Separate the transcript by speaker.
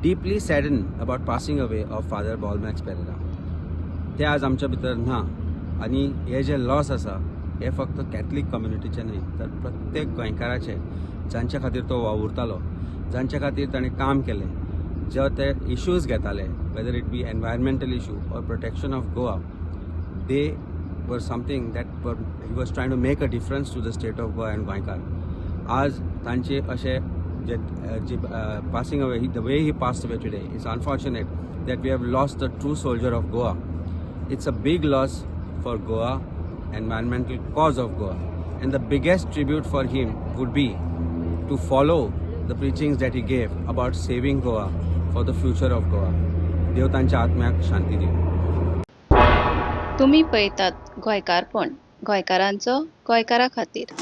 Speaker 1: Deeply saddened about passing away of Father Bolmax Pereira. ते आज आमच्या भितर ना आनी हे जे लॉस आसा हे फक्त कॅथलीक कम्युनिटीचे न्हय तर प्रत्येक गोंयकाराचे, जांच्या खातीर तो वावुरतालो, जांच्या खातीर ताणें काम केलें, जे ते इश्यूज घेताले, whether it be environmental issue or protection of Goa, they were something that were he was trying to make a difference to the state of Goa and गोंयकार. आज तांचे अशे जे जे passing away, the way he passed away today is unfortunate that we have lost the true soldier of Goa. It's a big loss for Goa, environmental cause of Goa. And the biggest tribute for him would be to follow the preachings that he gave about saving Goa for the future of Goa. देव तांच्या आत्म्याक शांती दिवं.
Speaker 2: तुमी पळयतात गोंयकारपण, गोंयकारांचो गोंयकारा खातीर.